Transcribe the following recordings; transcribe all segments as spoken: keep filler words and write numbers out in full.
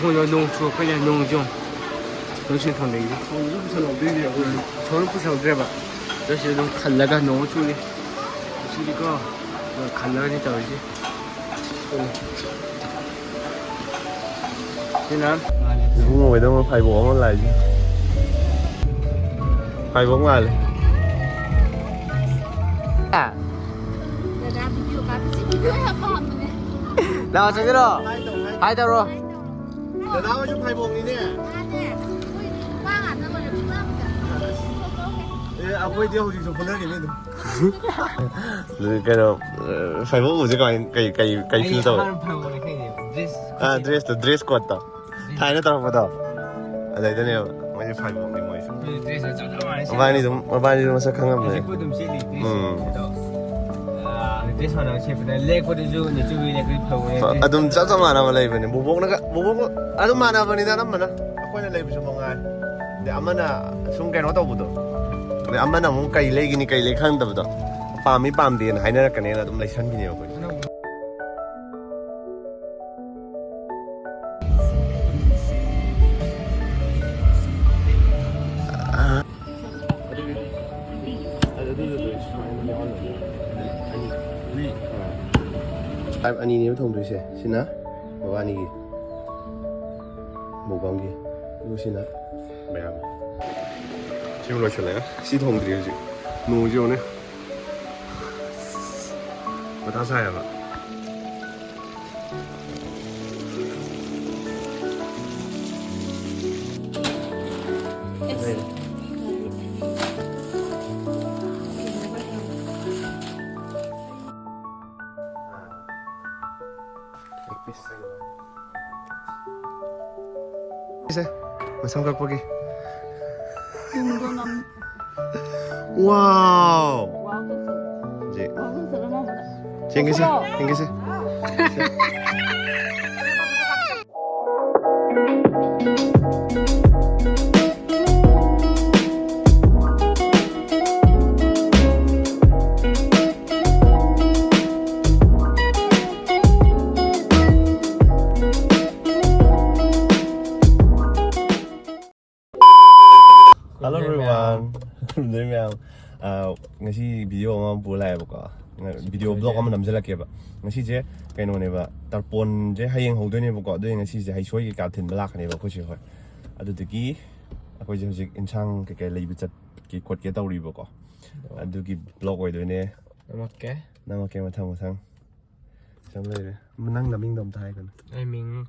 ꯅꯣꯡ ꯆꯨꯔꯛꯄꯩꯅꯦ, ꯅꯣꯡꯁꯦ ꯌꯦꯡꯉꯣ꯫ ꯅꯣꯡ ꯆꯨ ꯊꯝꯕꯩꯁꯦ꯫ ꯁꯣꯝꯗ ꯄꯨꯁꯜꯍꯧꯗꯣꯏꯅꯦ ꯑꯩꯈꯣꯏ꯫ ꯁꯣꯝꯗ ꯄꯨꯁꯜꯍꯧꯗ꯭ꯔꯦꯕ꯫ ꯑꯗꯣ ꯁꯤꯗ ꯑꯗꯨꯝ ꯈꯜꯂꯒ ꯅꯣꯡ ꯆꯨꯅꯤ꯫ ꯁꯤꯗꯤꯀꯣ, ꯑꯗꯣ ꯈꯜꯂꯒꯅꯤ ꯇꯧꯔꯤꯁꯦ꯫ ꯁꯤꯅ ꯏꯕꯨꯡꯉꯣ ꯍꯣꯏꯗꯧꯅ ꯐꯥꯏꯕꯣꯛ ꯑꯃ ꯂꯥꯛꯏꯁꯦ꯫ ꯐꯥꯏꯕꯣꯛ ꯃꯥꯜꯂꯦ꯫ ꯗꯗꯥ ꯚꯤꯗꯤꯑꯣ ꯀꯥꯞꯄꯤꯁꯤ ꯚꯤꯗꯤꯑꯣ ꯌꯥꯝ ꯄꯥꯝꯕꯅꯦ꯫ ꯂꯥꯛꯑꯣ, ꯆꯪꯁꯤꯜꯂꯣ꯫ ꯍꯥꯏ ꯇꯧꯔꯣ꯫ ꯗꯗꯥ ꯍꯣꯏꯁꯨ ꯐꯥꯏꯕꯣꯛꯅꯤꯅꯦ꯫ ꯃꯥꯅꯦ꯫ ꯑꯩꯈꯣꯏꯗꯤ ꯅꯨꯄꯥ ꯉꯥꯛꯇ ꯑꯣꯏꯔꯦ, ꯅꯨꯄꯥ ꯑꯃꯇ꯫ ꯑꯦ, ꯑꯩꯈꯣꯏꯗꯤ ꯍꯧꯖꯤꯛꯁꯨ ꯐꯨꯅꯔꯤꯅꯤ ꯑꯗꯨꯝ꯫ ꯀꯩꯅꯣ, ꯐꯥꯏꯕꯣꯛ ꯎꯕꯁꯦ ꯀꯃꯥꯏ, ꯀꯩ, ꯀꯩ, ꯀꯩ feel ꯇꯧꯋꯦ? ꯑꯍꯥꯟꯕ ꯐꯥꯏꯕꯣꯛꯅꯦ ꯈꯪꯉꯤꯁꯦ꯫ Dress ꯑꯥ, dress ꯇꯣ, dress code ꯇꯣ꯫ ꯊꯥꯏꯅ ꯇꯧꯔꯛꯄꯗꯣ꯫ ꯑꯗꯩꯗꯅꯦꯕ ꯃꯣꯏꯁꯦ ꯐꯥꯏꯕꯣꯛꯅꯤ ꯃꯣꯏꯁꯦ꯫ ꯑꯗꯨꯗꯤ dress ꯇꯣ ꯆꯞ ꯆꯞ ꯃꯥꯟꯅꯩ ꯁꯦꯠꯂꯤꯗꯣ꯫ ꯃꯕꯥꯅꯤꯗꯨꯝ, ꯃꯕꯥꯅꯤꯁꯨ ꯃꯁꯛ ꯈꯪꯉꯝꯅꯦ꯫ ꯍꯧꯖꯤꯛꯄꯨ ꯑꯗꯨꯝ ꯁꯦꯠꯂꯤ dress ꯎꯝ꯫ ꯑꯗꯣ, ꯑꯥ, dress ꯃꯥꯟꯅꯕ ꯁꯦꯠꯄꯅꯦ꯫ ꯂꯦꯛꯄꯗꯨꯁꯨ ꯅꯤꯆꯨꯕꯤ ꯂꯦꯛꯄꯗꯤ ꯐꯥꯏꯕꯣꯛꯅꯦ꯫ ꯑꯗꯨꯝ ꯆꯞ ꯆꯞ ꯃꯥꯟꯅꯕ ꯂꯩꯕꯅꯦ꯫ ꯕꯣꯕꯣꯛꯅꯒ, ꯕꯣꯕꯣꯛ ꯑꯗꯨꯝ ꯃꯥꯟꯅꯕꯅꯤꯗ ꯑꯅꯝꯕꯅ꯫ ꯑꯩꯈꯣꯏꯅ ꯂꯩꯕꯁꯨ ꯃꯉꯥꯏ꯫ ꯑꯗꯩ ꯑꯃꯅ ꯁꯨꯝ ꯀꯩꯅꯣ ꯇꯧꯕꯗꯣ꯫ ꯑꯗꯩ ꯑꯃꯅ ꯑꯃꯨꯛ ꯀꯩ ꯂꯩꯒꯅꯤ, ꯀꯩ ꯂꯩ ꯈꯪꯗꯕꯗꯣ꯫ ꯄꯥꯝꯃꯤ ꯄꯥꯝꯗꯦꯅ ꯍꯥꯏꯅꯔꯛꯀꯅꯦꯅ ꯑꯗꯨꯝ ꯂꯩꯁꯟꯕꯤꯅꯦꯕ ꯑꯩꯈꯣꯏꯁꯦ꯫ Type ꯑꯅꯤꯅꯦꯕ ꯊꯣꯡꯗꯣꯏꯁꯦ꯫ ꯁꯤꯅ ꯃꯕꯥꯅꯤꯒꯤ mukbangꯒꯤ, ꯑꯗꯨꯒ ꯁꯤꯅ ꯃꯌꯥꯝ꯫ ꯁꯤꯃ ꯂꯣꯏꯁꯤꯜꯂꯒ ꯁꯤ ꯊꯣꯡꯗ꯭ꯔꯤ ꯍꯧꯖꯤꯛ꯫ ꯅꯣꯡꯁꯤ ꯌꯦꯡꯉꯨꯅꯦ꯫ ꯃꯊꯥ ꯁꯥꯏ ꯍꯥꯏꯕ꯫ ꯁꯦ, ꯃꯁꯝ ꯀꯛꯄꯒꯤ꯫ ꯇꯨꯡꯗꯣ ꯉꯝ-, wow! Wow ꯇꯧꯁꯜꯂꯣ꯫ ꯖꯤ꯫ Wow ꯇꯧꯁꯜꯂꯣ ꯃꯉꯣꯟꯗ꯫ ꯌꯦꯡꯒꯦꯁꯦ, ꯇꯧꯁꯜꯂꯣ꯫ ꯌꯦꯡꯒꯦꯁꯦ꯫ ꯅꯣꯏ ꯃꯌꯥꯝ, ꯑ, ꯉꯁꯤ ꯚꯤꯗꯤꯑꯣ ꯑꯃ ꯄꯨꯔ ꯂꯥꯛꯑꯦꯕꯀꯣ꯫ ꯉ-, ꯚꯤꯗꯤꯑꯣ ꯕ꯭ꯂꯣꯒ ꯑꯃ ꯅꯝꯁꯤꯜꯂꯛꯀꯦꯕ꯫ ꯉꯁꯤꯁꯦ ꯀꯩꯅꯣꯅꯦꯕ, ꯇꯔꯄꯣꯟꯁꯦ ꯍꯌꯦꯡ ꯍꯧꯗꯣꯏꯅꯦꯕꯀꯣ꯫ ꯑꯗꯨꯏ ꯉꯁꯤꯁꯦ ꯍꯩꯁꯣꯏ ꯀꯩꯀꯥ ꯊꯤꯟꯕ ꯂꯥꯛꯀꯅꯦꯕ ꯑꯩꯈꯣꯏ ꯆꯦ ꯍꯣꯏ꯫ ꯑꯗꯨꯗꯨꯒꯤ ꯑꯩꯈꯣꯏꯁꯦ ꯍꯧꯖꯤꯛ ꯏꯟꯁꯥꯡ ꯀꯩꯀꯩ ꯂꯩꯕ ꯆꯠꯀꯦ ꯈꯣꯠꯀꯦ ꯇꯧꯔꯤꯕꯀꯣ꯫ ꯑꯣ꯫ ꯑꯗꯨꯒꯤ ꯕ꯭ꯂꯣꯒ ꯑꯣꯏꯗꯣꯏꯅꯦ꯫ ꯅꯝꯃꯛꯀꯦ꯫ ꯅꯝꯃꯛꯀꯦ ꯃꯊꯪ ꯃꯊꯪ꯫ ꯁꯝ ꯂꯩꯔꯦ꯫ ꯅꯪ ꯅꯃꯤꯡꯗꯣ ꯑꯝꯇ ꯍꯥꯏꯒꯅꯨ꯫ ꯑꯩ ꯃꯤꯡ,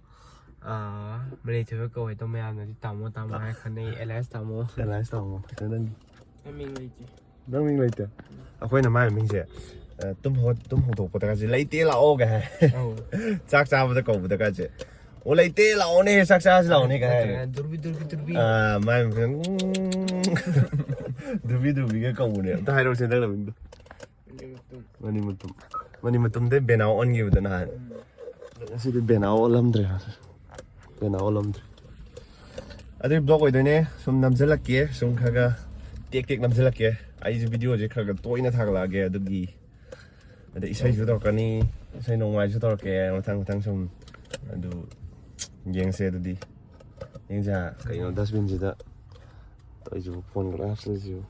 ꯑꯥ, ꯃꯔꯩꯊꯣꯏꯕ ꯀꯧꯋꯦ ꯑꯗꯣ ꯃꯌꯥꯝꯅꯗꯤ ꯇꯥꯃꯣ ꯇꯥꯃꯣ ꯍꯥꯏ ꯈꯪꯅꯩ, ꯑꯦꯂꯥꯏꯁ ꯇꯥꯃꯣ꯫ ꯑꯦꯂꯥꯏꯁ ꯇꯥꯃꯣ꯫ ꯑꯗꯣ ꯅꯪꯗꯤ? ꯑꯩ ꯃꯤꯡ ꯂꯩꯇꯦ꯫ ꯅꯪ ꯃꯤꯡ ꯂꯩꯇꯦ? ꯑꯩꯈꯣꯏꯅ ꯃꯥꯏ ꯃꯃꯤꯡꯁꯦ, ꯑ, ꯇꯨꯝ ꯍꯧꯒꯠ-, ꯇꯨꯝ ꯍꯧꯗꯣꯛꯄꯗꯒꯁꯦ "ꯂꯩꯇꯦ ꯂꯥꯛꯑꯣ" ꯀꯥꯏ ꯍꯥꯏ꯫ ꯑꯧ꯫ ꯆꯥꯛ ꯆꯥꯕꯗ ꯀꯧꯕꯗꯒꯁꯦ "ꯑꯣ ꯂꯩꯇꯦ ꯂꯥꯛꯑꯣꯅꯦ, ꯆꯥꯛ ꯆꯥꯁꯤ ꯂꯥꯛꯑꯣꯅꯦ" ꯀꯥꯏ ꯍꯥꯏ꯫ ꯅꯠꯇ꯭ꯔꯒꯅ "ꯗꯨꯔꯕꯤ ꯗꯨꯔꯕꯤ ꯗꯨꯔꯕꯤ"꯫ ꯑ, ꯃꯥꯏ ꯃꯃꯤꯡ "ꯗꯨꯔꯕꯤ ꯗꯨꯔꯕꯤꯒ" ꯀꯧꯕꯅꯦ꯫ ꯑꯝꯇ ꯍꯥꯏꯔꯛꯑꯣꯁꯦ ꯅꯪ ꯅꯃꯤꯡꯗꯣ꯫ ꯃꯅꯤꯃꯨꯇꯨꯝ꯫ ꯃꯅꯤꯃꯨꯇꯨꯝꯗꯩ ꯕꯦꯅꯥꯎ ꯑꯣꯟꯈꯤꯕꯗꯣ ꯅꯍꯥꯟ꯫ ꯉꯁꯤꯗꯤ ꯕꯦꯅꯥꯎ ꯑꯣꯜꯂꯝꯗ꯭ꯔꯦ꯫ ꯕꯦꯅꯥꯎ ꯑꯣꯜꯂꯝꯗ꯭ꯔꯦ꯫ ꯑꯗꯨꯏ ꯕ꯭ꯂꯣꯒ ꯑꯣꯏꯗꯣꯏꯅꯦ꯫ ꯁꯨꯝ ꯅꯝꯁꯤꯜꯂꯛꯀꯦ꯫ ꯁꯨꯝ ꯈꯔ ꯈꯔ ꯇꯦꯛ ꯇꯦꯛ ꯅꯝꯁꯤꯜꯂꯛꯀꯦ꯫ ꯑꯩꯁꯨ ꯚꯤꯗꯤꯑꯣꯁꯦ ꯈꯔ ꯈꯔ ꯇꯣꯏꯅ ꯊꯥꯒꯠꯂꯛꯑꯒꯦ꯫ ꯑꯗꯨꯒꯤ, ꯑꯗ ꯏꯁꯩꯁꯨ ꯇꯧꯔꯛꯀꯅꯤ꯫ ꯏꯁꯩ ꯅꯣꯡꯃꯥꯏꯁꯨ ꯇꯧꯔꯛꯀꯦ꯫ ꯃꯊꯪ ꯃꯊꯪ ꯁꯨꯝ ꯑꯗꯨ ꯌꯦꯡꯁꯦ꯫ ꯑꯗꯨꯗꯤ ꯌꯦꯡꯁꯦ꯫ ꯀꯩꯅꯣ ꯗꯁꯕꯤꯟꯁꯤꯗ ꯇꯧꯔꯤꯁꯤꯕꯨ? ꯐꯣꯟꯒ ꯂꯣꯏ ꯍꯥꯞꯆꯤꯜꯂꯤꯁꯤꯕꯨ꯫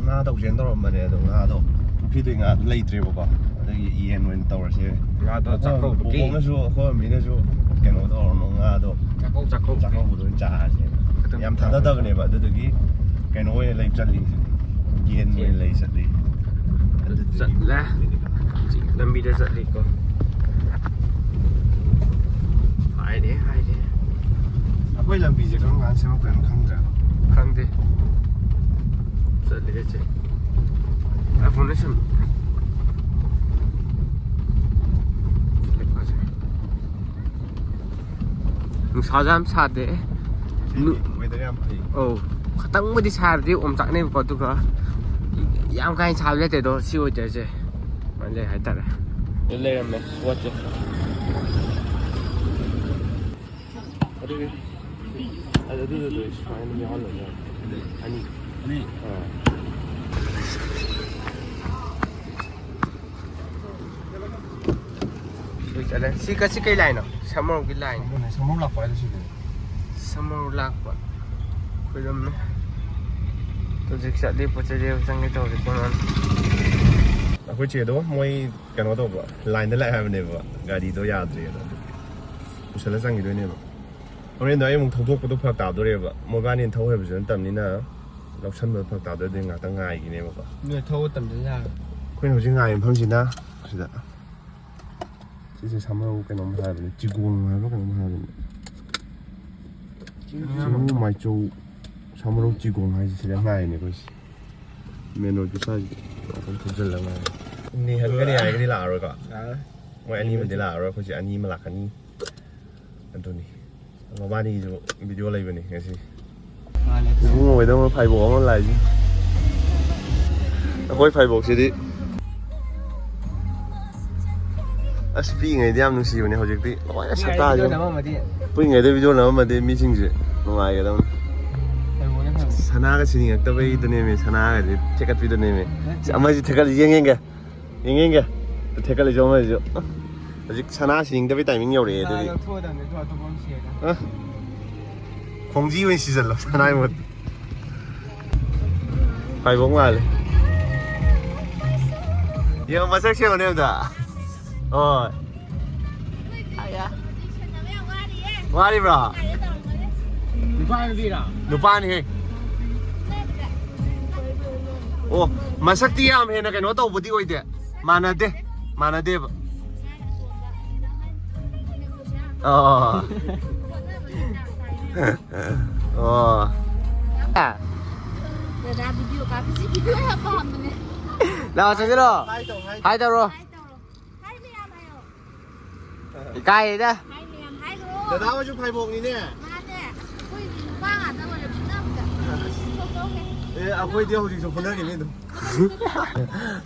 ꯉꯥ ꯇꯧꯁꯦꯅ ꯇꯧꯔꯝꯕꯅꯦ, ꯑꯗꯣ ꯉꯥꯗꯣ ꯄꯨꯈ꯭ꯔꯤꯗꯩ ꯉꯥꯗꯣ ꯂꯩꯇ꯭ꯔꯦꯕꯀꯣ꯫ ꯑꯗꯒꯤ ꯌꯦꯟ ꯑꯣꯏꯅ ꯇꯧꯔꯁꯦ꯫ ꯉꯥꯗꯣ ꯑꯩꯈꯣꯏ ꯆꯥꯛꯀꯧꯕꯒꯤ꯫ ꯕꯣꯕꯣꯛꯅꯁꯨ, ꯑꯩꯈꯣꯏ ꯃꯃꯤꯅꯁꯨ ꯀꯩꯅꯣ ꯇꯧꯔꯅꯨ, ꯉꯥꯗꯣ ꯆꯥꯛꯀꯧ, ꯆꯥꯛꯀꯧꯕꯒꯤ꯫ ꯆꯥꯛꯀꯧꯕꯗ ꯑꯣꯏꯅ ꯆꯥꯔꯁꯦ꯫ ꯑꯗꯨꯝ ꯌꯥꯝ ꯊꯥꯗꯗꯕꯅꯦꯕ꯫ ꯑꯗꯨꯗꯨꯒꯤ ꯀꯩꯅꯣ ꯑꯣꯏꯅ ꯂꯩ ꯆꯠꯂꯤ, ꯌꯦꯟ ꯑꯣꯏꯅ ꯂꯩ ꯆꯠꯂꯤ꯫ ꯑꯗꯨꯗꯨꯒꯤ ꯆꯠꯂꯦ꯫ ꯍꯧꯖꯤꯛ ꯂꯝꯕꯤꯗ ꯆꯠꯂꯤꯀꯣ꯫ ꯍꯥꯏꯔꯦ, ꯍꯥꯏꯔꯦ꯫ ꯑꯩꯈꯣꯏ ꯂꯝꯕꯤꯁꯦ ꯀꯔꯝ ꯀꯥꯟꯗ ꯁꯦꯝꯃꯛꯇꯣꯏꯅꯣ ꯈꯪꯗ꯭ꯔꯦ꯫ ꯈꯪꯗꯦ꯫ ꯆꯠꯂꯦ, ꯆꯠꯂꯦ꯫ ꯑꯥꯏꯐꯣꯟꯗ ꯁꯦꯝ-, ꯅꯨꯡꯁꯥꯁꯨ ꯌꯥꯝ ꯁꯥꯗꯦ꯫ ꯉꯁꯤꯗꯤ ꯅꯨ-, weather ꯌꯥꯝ ꯐꯩ꯫ ꯑꯧ, ꯈꯤꯇꯪꯕꯨꯗꯤ ꯁꯥꯔꯗꯤ ꯑꯣꯝꯆꯥꯛꯅꯩꯕꯀꯣ, ꯑꯗꯨꯒ ꯌꯥꯝ ꯀꯥ ꯍꯦꯟꯅ ꯁꯥꯕ ꯅꯠꯇꯦ ꯑꯗꯣ, ꯁꯤ weatherꯁꯦ ꯃꯥꯏꯅ ꯂꯩ ꯍꯥꯏꯇꯥꯔꯦ꯫ ꯂꯩꯔꯝꯃꯦ ꯄꯣꯠꯁꯦ꯫ ꯑꯗꯨꯒꯤ, ꯑꯗꯨ, ꯑꯗꯨꯗꯣ ꯁꯨꯃꯥꯏꯅ ꯑꯗꯨꯝ ꯌꯥꯎꯍꯜꯂꯣ, ꯌꯥꯎꯍꯜꯂꯣ꯫ ꯑꯅꯤ꯫ ꯑꯅꯤ? ꯑꯥ꯫ ꯁꯤ ꯆꯠꯂꯦ꯫ ꯁꯤ ꯀ-, ꯁꯤ ꯀꯩ ꯂꯥꯏꯅꯣ? ꯁꯃꯨꯔꯒꯤ ꯂꯥꯏꯅꯤ꯫ ꯁꯃꯨꯔ ꯂꯥꯛꯄ ꯍꯥꯏꯗꯣ ꯁꯤꯗꯅꯤ꯫ ꯁꯃꯨꯔ ꯂꯥꯛꯄ꯫ ꯈꯣꯏꯔꯝꯃꯦ꯫ ꯍꯧꯖꯤꯛ ꯆꯠꯂꯤ ꯄꯣꯠ ꯆꯩ ꯂꯩꯕ ꯆꯪꯒꯦ ꯇꯧꯔꯤ ꯀꯣꯟꯅ꯫ ꯑꯩꯈꯣꯏ ꯆꯦꯗꯣ ꯃꯣꯏ ꯀꯩꯅꯣ ꯇꯧꯕ, ꯂꯥꯏꯟꯗ ꯂꯥꯛꯑꯦ ꯍꯥꯏꯕꯅꯦꯕ, ꯒꯥꯔꯤꯗꯣ ꯌꯥꯗ꯭ꯔꯦꯅ ꯑꯗꯨꯒꯤ ꯄꯨꯁꯜꯂ ꯆꯪꯈꯤꯗꯣꯏꯅꯦꯕ꯫ ꯍꯣꯔꯦꯟꯗꯣ ꯑꯩ ꯑꯃꯨꯛ ꯊꯧꯗꯣꯛꯄꯗꯣ ꯐꯔꯛ ꯇꯥꯗꯣꯔꯦꯕ, ꯃꯣꯏꯕꯥꯅꯤꯅ ꯊꯧ ꯍꯩꯕꯁꯨ ꯅꯠꯇꯕꯅꯤꯅ꯫ ꯂꯧꯁꯟꯕꯗꯣ ꯐꯔꯛ ꯇꯥꯗꯣꯏ, ꯑꯗꯨꯗꯤ ꯉꯥꯛꯇꯪ ꯉꯥꯏꯈꯤꯅꯦꯕꯀꯣ꯫ ꯅꯣꯏ ꯊꯧꯕ ꯇꯝꯗ ꯌꯥꯔꯣꯏ꯫ ꯑꯩꯈꯣꯏꯅ ꯍꯧꯖꯤꯛ ꯉꯥꯏꯔꯤꯕ ꯃꯐꯝꯁꯤꯅ ꯁꯤꯗ, ꯁꯤꯁꯦ ꯁꯥꯃꯔꯧ ꯀꯩꯅꯣꯝ ꯍꯥꯏꯕꯅꯤ, ꯆꯤꯒꯣꯡ ꯍꯥꯏꯕ꯭ꯔꯥ ꯀꯩꯅꯣꯝ ꯍꯥꯏꯕꯅꯤ꯫ ꯆꯤꯡ ꯆꯤꯡꯉꯨ ꯃꯥꯏꯆꯧ ꯁꯥꯃꯔꯧ ꯆꯤꯒꯣꯡ ꯍꯥꯏꯁꯦ ꯁꯤꯗ ꯉꯥꯏꯔꯤꯅꯦ ꯑꯩꯈꯣꯏꯁꯦ꯫ ꯃꯦꯟ ꯔꯣꯗꯀꯤ ꯁ꯭ꯋꯥꯏꯁꯤꯗ ꯋꯥꯛꯀꯤꯡ ꯊꯣꯛꯆꯜꯂꯒ ꯉꯥꯏꯔꯦ꯫ ꯅꯤꯍꯟꯒꯅꯤ ꯍꯥꯏꯔꯒꯗꯤ ꯂꯥꯛꯑꯔꯣꯏꯀꯣ? ꯌꯥꯔꯣꯏ꯫ ꯃꯣꯏ ꯑꯅꯤꯃꯗꯤ ꯂꯥꯛꯑꯔꯣꯏ, ꯑꯩꯈꯣꯏꯁꯦ ꯑꯅꯤ ꯑꯃ ꯂꯥꯛꯀꯅꯤ꯫ ꯑꯗꯨꯅꯤ꯫ ꯃꯕꯥꯅꯤꯒꯤꯁꯨ ꯚꯤꯗꯤꯑꯣ ꯂꯩꯕꯅꯤ ꯉꯁꯤ꯫ ꯃꯥꯅꯦ꯫ ꯏꯕꯨꯡꯉꯣ ꯍꯣꯏꯗꯧꯅ ꯐꯥꯏꯕꯣꯛ ꯑꯃ ꯂꯥꯛꯏꯁꯦ꯫ ꯑꯩꯈꯣꯏ ꯐꯥꯏꯕꯣꯛꯁꯤꯗꯤ ꯑꯁ, ꯄꯤꯛꯏꯉꯩꯗꯤ ꯌꯥꯝ ꯅꯨꯡꯁꯤꯕꯅꯦ, ꯍꯧꯖꯤꯛꯇꯤ ꯂꯣꯏꯅ ꯄꯤꯛꯏꯉꯩꯗ ꯁꯛꯇꯥꯁꯦ꯫ ꯚꯤꯗꯤꯑꯣ ꯅꯝꯃꯝꯃꯗꯤ꯫ ꯄꯤꯛꯏꯉꯩꯗ ꯚꯤꯗꯤꯑꯣ ꯅꯝꯃꯝꯃꯗꯤ ꯃꯤꯁꯤꯡꯁꯦ ꯅꯨꯡꯉꯥꯏꯒꯗꯕꯅꯤ꯫ ꯐꯩꯕꯣꯛꯅ ꯐꯩꯕꯣꯛ꯫ ꯁꯅꯥꯒ ꯁꯤꯅꯤꯡꯉꯛꯇꯕꯩꯗꯨꯅꯦꯃꯤ, ꯁꯅꯥꯒꯁꯦ ꯊꯦꯛꯀꯠꯄꯤꯗꯨꯅꯦꯃꯤ꯫ ꯅꯠꯇꯦ꯫ ꯑꯃꯁꯤ ꯊꯦꯛꯀꯠꯂꯤ, ꯌꯦꯡ ꯌꯦꯡꯒꯦ꯫ ꯌꯦꯡ ꯌꯦꯡꯒꯦ꯫ ꯊꯦꯛꯀꯠꯂꯤꯁꯨ ꯑꯃꯁꯤꯁꯨ꯫ ꯍꯧꯖꯤꯛ ꯁꯅꯥ ꯁꯤꯅꯤꯡꯗꯕꯩ ꯇꯥꯏꯃꯤꯡ ꯌꯧꯔꯛꯑꯦ ꯑꯗꯨꯗꯤ꯫ ꯂꯧꯊꯣꯛꯑꯗꯕꯅꯤ, ꯑꯗꯨ ꯑꯇꯣꯞꯄ ꯑꯃ ꯁꯤꯔꯒ꯫ ꯑ? ꯈꯣꯡꯖꯤ ꯑꯣꯏꯅ ꯁꯤꯖꯜꯂꯣ, ꯁꯅꯥꯏ ꯃꯍꯨꯠ꯫ ꯐꯥꯏꯕꯣꯛ ꯃꯥꯜꯂꯦ꯫ ꯌꯦꯡꯉꯣ, ꯃꯁꯛ ꯁꯦꯡꯉꯨꯅꯦ ꯑꯝꯇ꯫ ꯍꯣꯏ꯫ ꯋꯥꯔꯤꯕ꯭ꯔꯣ? ꯅꯨꯄꯥ ꯅꯨꯄꯤꯔꯣ? ꯅꯨꯄꯥꯅꯤꯍꯦ꯫ ꯑꯣ, ꯃꯁꯛꯇꯤ ꯌꯥꯝ ꯍꯦꯟꯅ ꯀꯩꯅꯣ ꯇꯧꯕꯗꯤ ꯑꯣꯏꯗꯦ꯫ ꯃꯥꯟꯅꯗꯦ꯫ ꯃꯥꯟꯅꯗꯦꯕ꯫ ꯑꯣ꯫ ꯑꯣ꯫ ꯗꯗꯥ ꯚꯤꯗꯤꯑꯣ ꯀꯥꯞꯄꯤꯁꯤ, ꯚꯤꯗꯤꯑꯣ ꯌꯥꯝ ꯄꯥꯝꯕꯅꯦ꯫ ꯂꯥꯛꯑꯣ, ꯆꯪꯁꯤꯜꯂꯣ꯫ ꯍꯥꯏ ꯇꯧ, ꯍꯥꯏ ꯇꯧ꯫ ꯍꯥꯏ ꯇꯧꯔꯣ꯫ ꯍꯥꯏ ꯇꯧꯔꯣ꯫ ꯍꯥꯏ ꯃꯌꯥꯝ ꯍꯥꯏꯌꯣ꯫ ꯏꯀꯥꯏꯌꯦꯗ꯫ ꯍꯥꯏ ꯃꯌꯥꯝ ꯍꯥꯏꯈ꯭ꯔꯣ꯫ ꯗꯗꯥ ꯍꯣꯏꯁꯨ ꯐꯥꯏꯕꯣꯛꯅꯤꯅꯦ꯫ ꯃꯥꯅꯦ꯫ ꯑꯁ, ꯑꯩꯈꯣꯏꯗꯤ ꯅꯨꯄꯥ ꯉꯥꯛꯇ ꯑꯣꯏꯔꯦ ꯐꯨꯅꯕꯗ꯫ ꯊꯣꯛ ꯊꯣꯛꯑꯦ꯫ ꯑꯦ, ꯑꯩꯈꯣꯏꯗꯤ ꯍꯧꯖꯤꯛꯁꯨ ꯐꯨꯅꯔꯤꯅꯤ ꯑꯗꯨꯝ꯫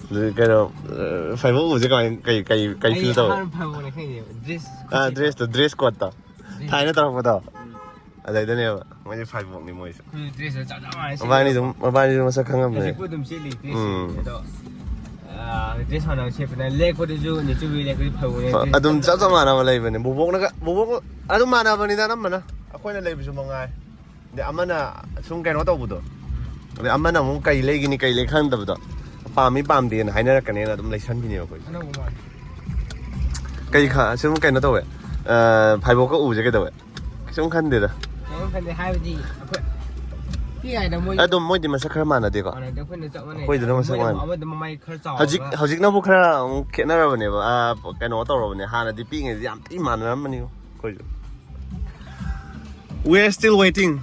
ꯑꯗꯨ ꯀꯩꯅꯣ, ꯑ, ꯐꯥꯏꯕꯣꯛ ꯎꯕꯁꯦ ꯀꯃꯥꯏ, ꯀꯩ, ꯀꯩ, ꯀꯩ ꯑꯩ feel ꯇꯧꯋꯦ? ꯑꯍꯥꯟꯕ ꯐꯥꯏꯕꯣꯛꯅꯦ ꯈꯪꯉꯤꯅꯦ꯫ ꯗ꯭ꯔꯦꯁ ꯑꯥ, ꯈꯨꯁꯦꯠꯇꯣ꯫ ꯗ꯭ꯔꯦꯁꯇꯣ, ꯗ꯭ꯔꯦꯁ ꯀꯣꯗꯇꯣ꯫ ꯗ꯭ꯔꯦꯁ꯫ ꯊꯥꯏꯅ ꯇꯧꯔꯛꯄꯗꯣ꯫ ꯎꯝ꯫ ꯑꯗꯩꯗꯅꯦꯕ꯫ ꯃꯣꯏꯁꯦ ꯐꯥꯏꯕꯣꯛꯅꯤ ꯃꯣꯏꯁꯦ꯫ ꯑꯩꯈꯣꯏꯁꯨ ꯗ꯭ꯔꯦꯁꯁꯦ ꯆꯞ ꯆꯞ ꯃꯥꯟꯅꯩ ꯃꯕꯥꯅꯤ ꯁꯦꯠꯂꯦꯕ꯫ ꯑꯗꯨꯝ, ꯃꯕꯥꯅꯤꯁꯨ ꯃꯁꯛ ꯈꯪꯉꯝꯕꯅꯦ꯫ ꯍꯧꯖꯤꯛꯄꯨ ꯑꯗꯨꯝ ꯁꯦꯠꯂꯤ ꯗ꯭ꯔꯦꯁꯁꯦ꯫ ꯎꯝ꯫ ꯑꯗꯣ, ꯑꯥ, ꯗ꯭ꯔꯦꯁ ꯃꯥꯟꯅꯕ ꯁꯦꯠꯄꯅ ꯂꯦꯛꯄꯗꯨꯁꯨ ꯅꯤꯆꯨꯕꯤ ꯂꯦꯛꯄꯗꯤ ꯐꯥꯏꯕꯣꯛꯅꯦ ꯐ-, ꯗ꯭ꯔꯦꯁ ꯑꯗꯨꯝ ꯆꯞ ꯆꯞ ꯆꯞ ꯃꯥꯟꯅꯕ ꯂꯩꯕꯅꯦ꯫ ꯕꯣꯕꯣꯛꯅꯒ, ꯕꯣꯕꯣꯛ ꯑꯗꯨꯝ ꯃꯥꯟꯅꯕꯅꯤꯗ ꯑꯅꯝꯕꯅ꯫ ꯑꯩꯈꯣꯏꯅ ꯂꯩꯕꯁꯨ ꯃꯉꯥꯏ꯫ ꯑꯗꯩ ꯑꯃꯅ ꯁꯨꯝ ꯀꯩꯅꯣ ꯇꯧꯕꯗꯣ꯫ ꯎꯝ꯫ ꯑꯗꯩ ꯑꯃꯅ ꯑꯃꯨꯛ ꯀꯩ ꯂꯩꯒꯅꯤ, ꯀꯩ ꯂꯩ ꯈꯪꯗꯕꯗꯣ, ꯄꯥꯝꯃꯤ ꯄꯥꯝꯗꯦꯅ ꯍꯥꯏꯅꯔꯛꯀꯅꯦꯅ ꯑꯗꯨꯝ ꯂꯩꯁꯟꯕꯤꯅꯦꯕ ꯑꯩꯈꯣꯏ꯫ ꯑꯅꯧꯕ ꯃꯥꯜꯂꯦ꯫ ꯀꯩ ꯈ- ꯁꯨꯝ ꯀꯩꯅꯣ ꯇꯧꯋꯦ, ꯐꯥꯏꯕꯣꯛꯀ ꯎꯕꯁꯦ ꯀꯩꯗꯧꯋꯦ? ꯀꯩꯁꯨꯝ ꯈꯟꯗꯦꯗ꯫ ꯀꯩꯝ ꯈꯟꯗꯦ ꯍꯥꯏꯕꯗꯤ ꯑꯩꯈꯣꯏ ꯄꯤꯛꯏꯉꯩꯗ ꯃꯣꯏ ꯑꯗꯨꯝ ꯃꯣꯏꯗꯤ ꯃꯁꯛ ꯈꯔ ꯃꯥꯟꯅꯗꯦꯀꯣ? ꯃꯥꯟꯅꯗꯦ, ꯑꯩꯈꯣꯏꯅ ꯆꯞ ꯃꯥꯟꯅꯩ꯫ ꯑꯩꯈꯣꯏꯗꯨꯅ ꯃꯁꯛ ꯃꯣꯏꯅ ꯃꯥꯟꯅꯩ꯫ ꯑꯃꯗ ꯃꯃꯥꯏ ꯈꯔ ꯆꯥꯎꯔꯒ ꯍꯧꯖꯤꯛ ꯍꯧꯖꯤꯛꯅꯕꯨ ꯈꯔ ꯑꯃꯨꯛ ꯈꯦꯠꯅꯔꯕꯅꯦꯕ꯫ ꯑꯥ, ꯀꯩꯅꯣ ꯇꯧꯔꯕꯅꯦ꯫ ꯍꯥꯟꯅꯗꯤ ꯄꯤꯛꯏꯉꯩꯗꯤ ꯌꯥꯝ ꯊꯤ ꯃꯥꯟꯅꯔꯝꯕꯅꯤ ꯑꯩꯈꯣꯏꯁꯨ꯫ We are still waiting.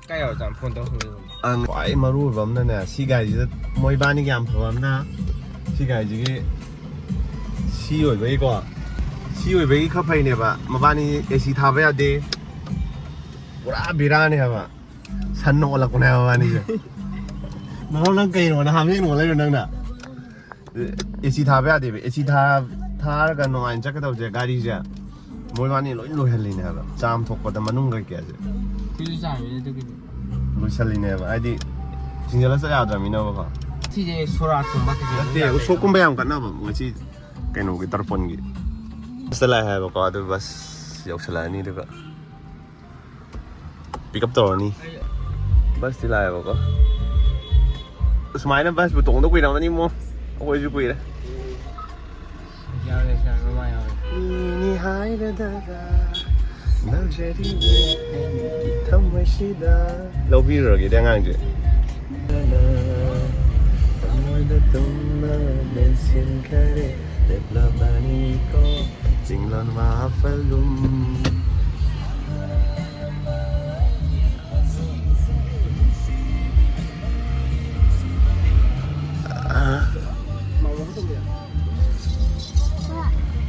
ꯀꯥꯏ ꯌꯧꯔꯖꯥꯠꯅꯣ? ꯐꯣꯟ ꯇꯧ꯫ ꯑꯪ, ꯈ꯭ꯋꯥꯏ ꯃꯔꯨ ꯑꯣꯏꯕ ꯑꯃꯅꯅꯦ, ꯁꯤ ꯒꯥꯔꯤꯁꯤꯗ ꯃꯣꯏꯕꯥꯅꯤꯒꯤ ꯌꯥꯝ ꯐꯕ ꯑꯃꯅ, ꯁꯤ ꯒꯥꯔꯤꯁꯤꯒꯤ ꯁꯤ ꯑꯣꯏꯕꯒꯤꯀꯣ, ꯁꯤ ꯑꯣꯏꯕꯒꯤ ꯈꯔ ꯐꯩꯅꯦꯕ꯫ ꯃꯕꯥꯅꯤ ꯑꯦ ꯁꯤ ꯊꯥꯕ ꯌꯥꯗꯦ, ꯄꯨꯔꯥ ꯕꯤꯔꯥꯅꯤ ꯍꯥꯏꯕ꯫ ꯁꯟꯅ ꯑꯣꯜꯂꯛꯄꯅꯦ ꯍꯥꯏꯕ ꯃꯕꯥꯅꯤꯁꯦ꯫ ꯅꯪ ꯅꯪ ꯀꯩꯅꯣ ꯅꯍꯥꯟ ꯍꯦꯛ ꯅꯣꯜꯂꯛꯏꯔꯣ ꯅꯪꯅ? ꯑꯦ ꯁꯤ ꯊꯥꯕ ꯌꯥꯗꯦꯕ꯫ ꯑꯦ ꯁꯤ ꯊꯥꯔꯒ ꯅꯨꯡꯉꯥꯏꯅ ꯆꯠꯀꯗꯧꯁꯦ ꯒꯥꯔꯤꯁꯦ, ꯃꯣꯏꯕꯥꯅꯤ ꯂꯣꯏ ꯂꯣꯏꯍꯜꯂꯤꯅꯦ ꯍꯥꯏꯕ꯫ ꯆꯥꯝ ꯊꯣꯛꯄꯗ ꯃꯅꯨꯡ ꯀꯩꯀꯩꯁꯦ ꯐ꯭ꯔꯤꯖ ꯆꯥꯝꯃꯤꯅꯦ ꯑꯗꯨꯒꯤꯗꯤ꯫ ꯂꯣꯏꯁꯜꯂꯤꯅꯦꯕ, ꯍꯥꯏꯗꯤ ꯊꯤꯡꯖꯤꯜꯂ ꯆꯠ ꯌꯥꯗ꯭ꯔꯕꯅꯤꯅꯕꯀꯣ꯫ ꯁꯤꯁꯦ ꯁꯣꯔꯥꯠꯀꯨꯝꯕ ꯀꯩꯀꯩ ꯅꯠꯇꯦ, ꯎꯁꯣꯞꯀꯨꯝꯕ ꯌꯥꯝ ꯀꯠꯅꯕ ꯉꯁꯤ ꯀꯩꯅꯣꯒꯤ ꯇꯔꯄꯣꯟꯒꯤ꯫ ꯕꯁꯇ ꯂꯥꯛꯑꯦ ꯍꯥꯏꯕꯀꯣ, ꯑꯗꯨ ꯕꯁ ꯌꯧꯁꯜꯂꯛꯑꯅꯤ, ꯑꯗꯨꯒ ꯄꯤꯛ ꯑꯞ ꯇꯧꯔꯅꯤ꯫ ꯕꯁꯇꯤ ꯂꯥꯛꯑꯦꯕꯀꯣ꯫ ꯁꯨꯃꯥꯏꯅ ꯕꯁꯄꯨ ꯇꯣꯡꯗ ꯀꯨꯏꯔꯝꯃꯅꯤ ꯏꯃꯣ, ꯑꯩꯈꯣꯏꯁꯨ ꯀꯨꯏꯔꯦ꯫ ꯌꯥꯎꯔꯦ ꯁꯥꯔ, ꯃꯃꯥ ꯌꯥꯎꯔꯦ꯫ ꯃꯤꯅꯤ ꯍꯥꯏꯔꯗꯅ ꯂꯧꯖꯔꯤꯕ ꯑꯩꯒꯤ ꯊꯃꯣꯏꯁꯤꯗ꯫ ꯂꯧꯕꯤꯔꯨꯔꯒꯦꯗꯤ ꯑꯉꯥꯡꯁꯦ꯫ ꯊꯃꯣꯏꯗ ꯇꯨꯝꯅ ꯂꯦꯟꯁꯤꯟꯈꯔꯦ, ꯂꯦꯞꯂꯕꯅꯤꯀꯣ ꯆꯤꯡꯂꯣꯟ ꯃꯥꯐꯂꯨꯝ꯫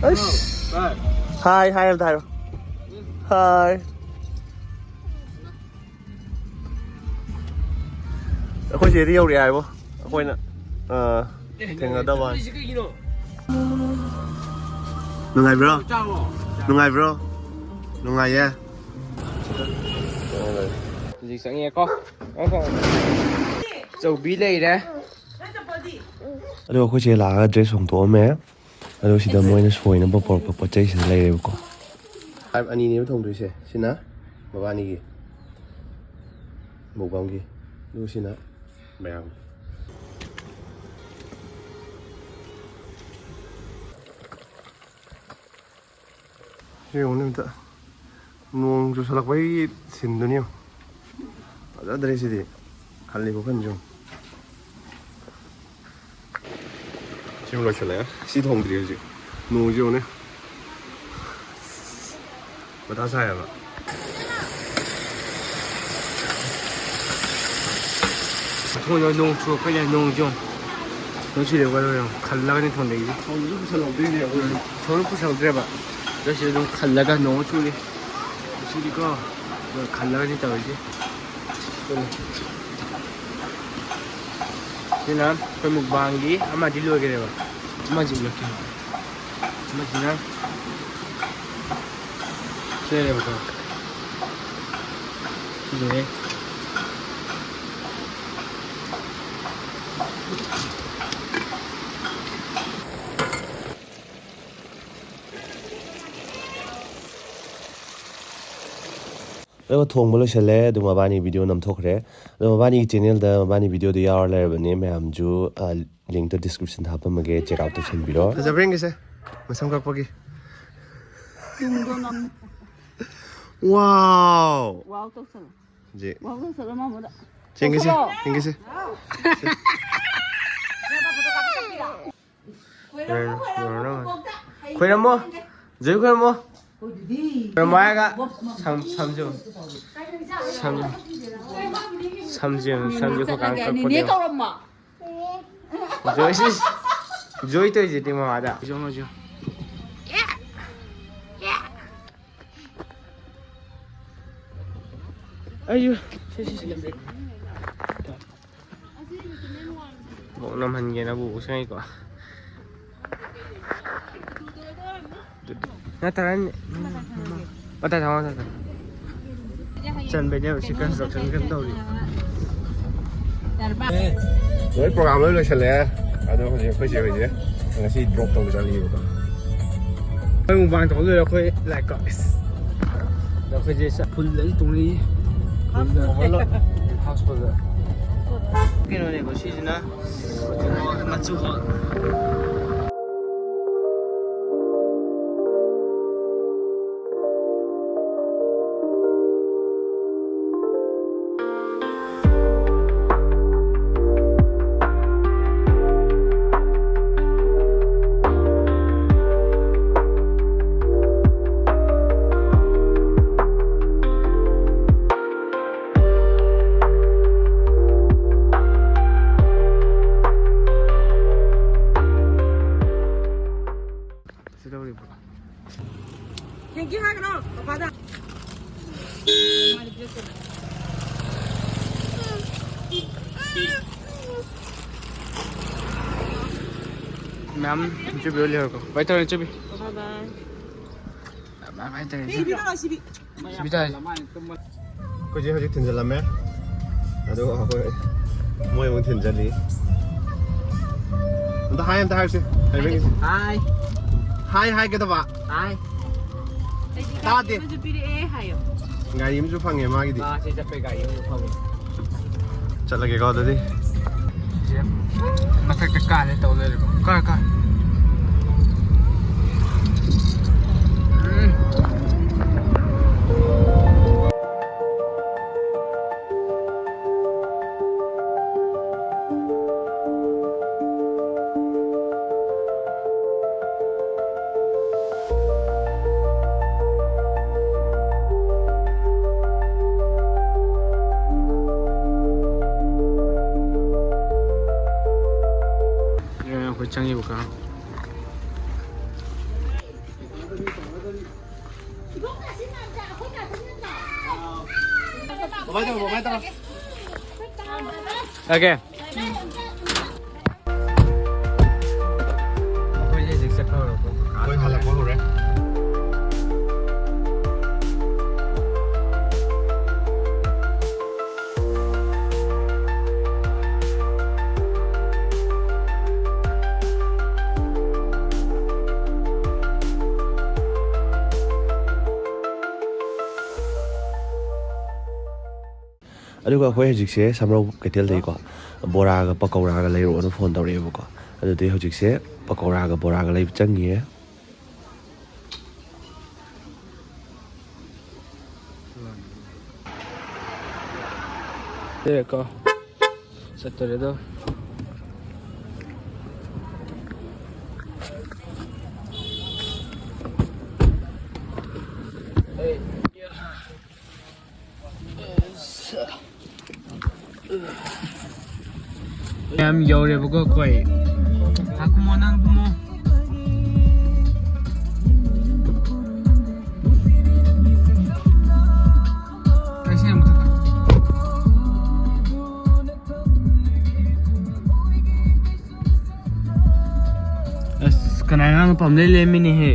ꯑꯁ꯫ ꯍꯥꯏ, ꯍꯥꯏ ꯑꯝꯇ ꯍꯥꯏꯔꯣ꯫ ꯍꯥꯏ꯫ ꯑꯩꯈꯣꯏ ꯆꯦꯗꯤ ꯌꯧꯔꯛꯑꯦ ꯍꯥꯏꯕꯣ꯫ ꯑꯩꯈꯣꯏꯅ, ꯑ, ꯊꯦꯡꯅꯗꯕ ꯋꯥꯅꯤ꯫ ꯁꯤ ꯀꯩꯒꯤꯅꯣ? ꯅꯨꯡꯉꯥꯏꯕ꯭ꯔꯣ? ꯆꯥꯔꯣ꯫ ꯅꯨꯡꯉꯥꯏꯕ꯭ꯔꯣ? ꯅꯨꯡꯉꯥꯏꯌꯦ꯫ ꯍꯧꯖꯤꯛ ꯆꯪꯉꯦꯀꯣ꯫ ꯆꯧꯕꯤ ꯂꯩꯔꯦ꯫ ꯑꯗꯣ ꯑꯩꯈꯣꯏ ꯆꯦ ꯂꯥꯛꯑꯒ ꯗ꯭ꯔꯦꯁ ꯍꯣꯡꯗꯣꯛꯑꯝꯃꯦ꯫ ꯑꯗꯣ ꯁꯤꯗ ꯃꯣꯏꯅ ꯁꯣꯏꯅꯕ ꯄꯨꯔꯛꯄ ꯄꯣꯠ ꯆꯩꯁꯤꯡ ꯂꯩꯔꯦꯕꯀꯣ꯫ ꯇꯥꯏꯞ ꯑꯅꯤꯅꯦꯕ ꯊꯣꯡꯗꯣꯏꯁꯦ꯫ ꯁꯤꯅ ꯃꯕꯥꯅꯤꯒꯤ ꯃꯨꯛꯕꯥꯡꯒꯤ꯫ ꯑꯗꯨꯒ ꯁꯤꯅ ꯃꯌꯥꯝ꯫ ꯁꯤ ꯌꯦꯡꯉꯨꯅꯦ ꯑꯝꯇ꯫ ꯅꯣꯡ ꯆꯨꯁꯜꯂꯛꯄꯒꯤ ꯁꯤꯟꯗꯨꯅꯤ ꯌꯦꯡꯉꯨ꯫ ꯐꯖꯗ꯭ꯔꯦ ꯁꯤꯗꯤ꯫ ꯈꯜꯂꯤ ꯈꯨꯀꯟꯁꯦ ꯌꯦꯡꯉꯨ꯫ ꯁꯤꯃ ꯂꯣꯏꯁꯜꯂꯛꯑꯦ꯫ ꯁꯤ ꯊꯣꯡꯗ꯭ꯔꯤ ꯍꯧꯖꯤꯛ꯫ ꯅꯣꯡꯁꯦ ꯌꯦꯡꯉꯨꯅꯦ꯫ ꯃꯊꯥ ꯁꯥꯏꯌꯦꯕ꯫ ꯊꯣꯡꯗ ꯅꯣꯡ ꯆꯨꯔꯛꯄꯩꯅꯦ, ꯅꯣꯡꯁꯦ ꯌꯦꯡꯉꯨ꯫ ꯅꯣꯡ ꯆꯨꯔꯛꯄ ꯌꯦꯡꯉꯨ꯫ ꯈꯜꯂꯒꯅꯤ ꯊꯣꯡꯗꯣꯏꯁꯦ꯫ ꯊꯣꯡꯁꯨ ꯄꯨꯁꯜꯍꯧꯗꯣꯏꯅꯦ ꯑꯩꯈꯣꯏ꯫ ꯎꯝ, ꯊꯣꯡꯁꯨ ꯄꯨꯁꯜꯍꯧꯗ꯭ꯔꯦꯕ꯫ ꯑꯗꯣ ꯁꯤꯗ ꯑꯗꯨꯝ ꯈꯜꯂꯒ ꯅꯣꯡ ꯆꯨꯔꯤ꯫ ꯆꯨꯔꯤꯀꯣ꯫ ꯑꯗꯣ ꯈꯜꯂꯒꯅꯤ ꯇꯧꯔꯤꯁꯦ꯫ ꯁꯤꯅ ꯑꯩꯈꯣꯏ ꯃꯨꯛꯕꯥꯡꯒꯤ ꯑꯃꯗꯤ ꯂꯣꯏꯈ꯭ꯔꯦꯕ꯫ ꯑꯃꯁꯤ ꯎꯠꯂꯛꯀꯦ꯫ ꯑꯃꯁꯤꯅ ꯁꯤ ꯂꯩꯔꯦꯕꯀꯣ꯫ ꯁꯤ ꯂꯣꯏꯔꯦ꯫ ꯑꯗꯨꯒ ꯊꯣꯡꯕ ꯂꯣꯏꯁꯜꯂꯦ꯫ ꯑꯗꯨ ꯃꯕꯥꯅꯤ ꯚꯤꯗꯤꯑꯣ ꯅꯝꯊꯣꯛꯈ꯭ꯔꯦ꯫ ꯑꯗꯣ ꯃꯕꯥꯅꯤꯒꯤ ꯆꯦꯅꯦꯜꯗ ꯃꯕꯥꯅꯤ ꯚꯤꯗꯤꯑꯣꯗꯣ ꯌꯥꯎꯔ ꯂꯩꯔꯕꯅꯦ꯫ ꯃꯌꯥꯝꯁꯨ, ꯑ, ꯂꯤꯡꯛꯇꯣ ꯗꯤꯁꯀ꯭ꯔꯤꯞꯁꯟꯗ ꯍꯥꯞꯄꯝꯃꯒꯦ, ꯆꯦꯛ ꯑꯥꯎꯠ ꯇꯧꯁꯟꯕꯤꯔꯣ꯫ ꯐꯖꯕ꯭ꯔꯥ ꯌꯦꯡꯒꯦꯁꯦ? ꯃꯁꯝ ꯀꯛꯄꯒꯤ꯫ ꯇꯨꯡꯗꯣ ꯅꯝ꯫ ꯋꯥꯎ! ꯋꯥꯎ ꯇꯧꯁꯜꯂꯣ꯫ ꯖꯤ꯫ ꯋꯥꯎ ꯇꯧꯁꯜꯂꯣ ꯃꯥꯃꯣꯗ꯫ ꯌꯦꯡꯒꯦꯁꯦ, ꯇꯧꯁꯜꯂꯣ꯫ ꯌꯦꯡꯒꯦꯁꯦ꯫ ꯈꯣꯏꯔꯝꯃꯣ, ꯈꯣꯏꯔꯝꯃꯣ꯫ ꯈꯣꯏꯔꯝꯃꯣ꯫ ꯖꯣꯏ ꯈꯣꯏꯔꯝꯃꯣ꯫ ꯈꯣꯏꯔꯝꯃꯣ ꯍꯥꯏꯔꯒ ꯁꯝ-, ꯁꯝꯁꯨ꯫ ꯁꯝ-, ꯁꯝꯁꯨ, ꯁꯝꯁꯨ ꯈꯣꯏ ꯀꯥꯡ ꯀꯛꯄꯅꯦ꯫ ꯅꯦꯅꯦ ꯀꯧꯔꯝꯃꯣ꯫ ꯖꯣꯏ ꯁꯤ-, ꯖꯣꯏ ꯇꯧꯔꯤꯁꯤꯗꯤ ꯃꯃꯥꯗ꯫ ꯖꯣꯏ, ꯖꯣꯏ꯫ ꯑꯩꯁꯨ ꯁꯤ, ꯁꯤ, ꯁꯤ꯫ ꯕꯣꯛ ꯅꯝꯍꯟꯒꯦꯅ ꯕꯣꯛ ꯎꯁꯪꯉꯩꯀꯣ꯫ ꯅꯠꯇ꯭ꯔꯒ ꯃꯊꯛ ꯊꯪꯕ, ꯃꯊꯛ ꯊꯪꯕ꯫ ꯆꯟꯕꯩꯅꯦꯕ ꯁꯤ construction ꯀꯩꯝ ꯇꯧꯔꯤ꯫ ꯂꯣꯏ program ꯂꯣꯏ ꯂꯣꯏꯁꯜꯂꯦ꯫ ꯑꯗꯣ ꯍꯧꯖꯤꯛ ꯑꯩꯈꯣꯏ ꯆꯦ ꯍꯣꯏꯁꯦ ꯉꯁꯤ drop ꯇꯧꯕ ꯆꯠꯂꯤꯕꯀꯣ꯫ ꯑꯩꯈꯣꯏ ꯃꯨꯛꯕꯥꯡ ꯇꯧꯕ ꯂꯣꯏꯔꯦ ꯑꯩꯈꯣꯏ ꯂꯥꯏꯛ ꯀꯣ꯫ ꯑꯗꯣ ꯑꯩꯈꯣꯏꯁꯦ ꯆ-, full ꯗ ꯇꯣꯡꯅꯩ꯫ Full ꯗ overload꯫ House full ꯗ꯫ ꯀꯩꯅꯣꯅꯦꯀꯣ ꯁꯤꯁꯤꯅ ꯃꯆꯨ꯫ ꯁꯤꯗꯧꯔꯤꯕ꯭ꯔꯣ? Thank you ꯍꯥꯏꯒꯅꯣ ꯄꯄꯥꯗ꯫ ꯃꯌꯥꯝ ꯏꯟꯇꯔꯚꯤꯌꯨ ꯂꯩꯍꯧꯔꯣ꯫ ꯕꯥꯏ ꯇꯧꯔꯦ ꯏꯟꯇꯔꯚꯤꯌꯨ꯫ ꯕꯥꯏ ꯕꯥꯏ꯫ ꯃꯌꯥꯝ ꯍꯥꯏꯇꯥꯔꯦ꯫ ꯁꯤꯕꯤ ꯇꯥꯔꯦ, ꯁꯤꯕꯤ꯫ ꯁꯤꯕꯤ ꯇꯥꯔꯦ꯫ ꯑꯩꯈꯣꯏꯁꯦ ꯍꯧꯖꯤꯛ ꯊꯤꯟꯖꯤꯜꯂꯝꯃꯦ꯫ ꯑꯗꯣ ꯑꯩꯈꯣꯏ ꯃꯣꯏ ꯑꯃꯨꯛ ꯊꯤꯟꯖꯜꯂꯤ꯫ ꯑꯝꯇ ꯍꯥꯏ ꯑꯝꯇ ꯍꯥꯏꯔꯨꯁꯦ꯫ ꯍꯥꯏꯕ꯭ꯔꯥ ꯌꯦꯡꯁꯤ꯫ ꯍꯥꯏ꯫ ꯍꯥꯏ ꯍꯥꯏꯒꯗꯕ꯫ ꯍꯥꯏ꯫ ꯇꯥꯗꯦ꯫ ꯑꯃꯁꯨ ꯄꯤꯔꯛꯑꯦ ꯍꯥꯏꯌꯣ꯫ ꯒꯥꯔꯤ ꯑꯃꯁꯨ ꯐꯪꯉꯦ ꯃꯥꯒꯤꯗꯤ꯫ ꯃꯥ ꯁꯤ ꯆꯠꯄꯩ ꯒꯥꯔꯤ ꯑꯃꯁꯨ ꯐꯪꯉꯦ꯫ ꯆꯠꯂꯒꯦꯀꯣ ꯑꯗꯨꯗꯤ꯫ ꯃꯊꯛꯇ ꯀꯥꯅꯦ ꯇꯧ ꯂꯩꯔꯦꯀꯣ꯫ ꯀꯥ, ꯀꯥ꯫ ꯎꯝ꯫ ꯑꯩꯈꯣꯏ ꯆꯪꯉꯤꯕ ꯀꯥ꯫ ꯀꯃꯥꯏ ꯇꯧꯕ, ꯀꯃꯥꯏ ꯇꯧꯕ? ꯑꯣꯀꯦ꯫ ꯑꯩꯈꯣꯏꯁꯦ ꯍꯧꯖꯤꯛ ꯆꯠꯄ ꯍꯧꯔꯕꯣ? ꯑꯩꯈꯣꯏ ꯍꯜꯂꯛꯄ ꯍꯧꯔꯦ꯫ ꯑꯗꯨꯒ ꯑꯩꯈꯣꯏ ꯍꯧꯖꯤꯛꯁꯦ ꯁꯝꯃꯔꯧ ꯀꯩꯊꯦꯜꯗꯒꯤꯀꯣ ꯕꯣꯔꯥꯒ ꯄꯀꯧꯔꯥꯒ ꯂꯩꯔꯛꯑꯣꯅ ꯐꯣꯟ ꯇꯧꯔꯛꯑꯦꯕꯀꯣ꯫ ꯑꯗꯨꯗꯤ ꯍꯧꯖꯤꯛꯁꯦ ꯄꯀꯧꯔꯥꯒ ꯕꯣꯔꯥꯒ ꯂꯩꯕ ꯆꯪꯉꯤꯌꯦ꯫ ꯂꯩꯔꯦꯀꯣ꯫ ꯆꯠꯇꯣꯔꯦꯗꯣ꯫ ꯌꯥꯝ ꯌꯧꯔꯦꯕꯀꯣ ꯑꯩꯈꯣꯏ꯫ ꯉꯥꯏꯈꯣ, ꯀꯨꯝꯃꯣ, ꯅꯪ ꯀꯨꯝꯃꯣ꯫ ꯑꯩ ꯁꯤ ꯌꯥꯝ ꯃꯊꯛꯇ꯫ ꯑꯁ, ꯀꯅꯥ ꯑꯉꯥꯡ ꯅꯨꯄꯥ ꯑꯃ ꯂꯩ ꯂꯩꯔꯝꯃꯤꯅꯦꯍꯦ꯫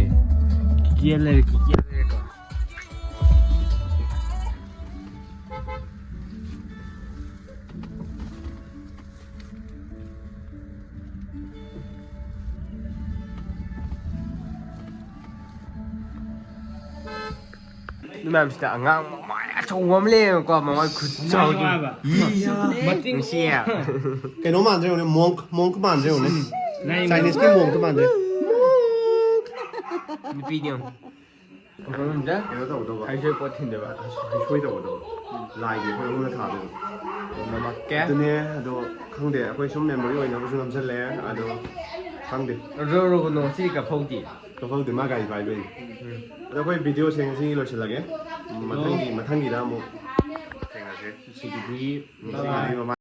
ꯀꯤꯀꯤꯌꯥ ꯂꯩꯔꯦ, ꯀꯤꯀꯤꯌꯥ ꯂꯩꯔꯦꯀꯣ꯫ ꯅꯣꯏ ꯃꯌꯥꯝꯁꯤꯗ ꯑꯉꯥꯡ ꯃꯃꯥꯏ ꯑꯆꯧꯕ ꯑꯃ ꯂꯩꯌꯦꯕꯀꯣ, ꯃꯃꯥꯏ ꯈꯨꯆꯥꯎꯗꯣ꯫ ꯃꯥꯏ ꯃꯥꯏꯕ꯫ ꯏ, ꯃꯇꯤꯡ ꯅꯨꯡꯁꯤꯌꯦ꯫ ꯀꯩꯅꯣ ꯃꯥꯟꯗ꯭ꯔꯦ ꯌꯦꯡꯉꯨꯅꯦ, ꯃꯣꯡꯛ, ꯃꯣꯡꯛ ꯃꯥꯟꯗ꯭ꯔꯦ ꯌꯦꯡꯉꯨꯅꯦ꯫ ꯅꯪ ꯆꯥꯏꯅꯤꯁꯀꯤ ꯃꯣꯡꯛꯇꯣ ꯃꯥꯟꯗ꯭ꯔꯦ꯫ ꯅꯨꯄꯤꯗꯤ ꯌꯦꯡꯉꯨ꯫ ꯀꯩꯅꯣ ꯇꯧꯒꯗꯧꯕ꯫ ꯍꯩꯁꯣꯏ ꯄꯣꯠ ꯊꯤꯟꯗꯣꯏꯕ꯫ ꯍꯩꯁꯣꯏ ꯇꯧꯒꯗꯧꯕ꯫ ꯂꯥꯏꯒꯤ ꯑꯩꯈꯣꯏ ꯑꯃꯅ ꯊꯥꯗꯣꯏꯕ꯫ ꯅꯝꯃꯛꯀꯦ꯫ ꯑꯗꯨꯅꯦ, ꯑꯗꯣ ꯈꯪꯗꯦ, ꯑꯩꯈꯣꯏ ꯁꯨꯝ ꯃꯦꯃꯣꯔꯤ ꯑꯣꯏꯅꯕꯁꯨ ꯅꯝꯁꯤꯜꯂꯦ, ꯑꯗꯣ ꯈꯪꯗꯦ꯫ ꯔꯣ, ꯔꯣ, ꯔꯣ, ꯁꯤ ꯀꯐꯧꯗꯤ꯫ ꯀꯐꯧꯗꯤ ꯃꯥ ꯒꯥꯔꯤ ꯄꯥꯏꯕꯩꯅꯤ꯫ ꯎꯝ꯫ ꯑꯗꯣ ꯑꯩꯈꯣꯏ ꯚꯤꯗꯤꯑꯣꯁꯦ ꯉꯁꯤ ꯂꯣꯏꯁꯤꯜꯂꯒꯦ꯫ ꯃꯊꯪꯒꯤ, ꯃꯊꯪꯒꯤꯗ ꯑꯃꯨꯛ ꯊꯦꯡꯅꯁꯦ꯫ ꯁꯤꯒꯤꯗꯤ ꯉꯁꯤꯒꯤꯗꯤ ꯃꯃꯥ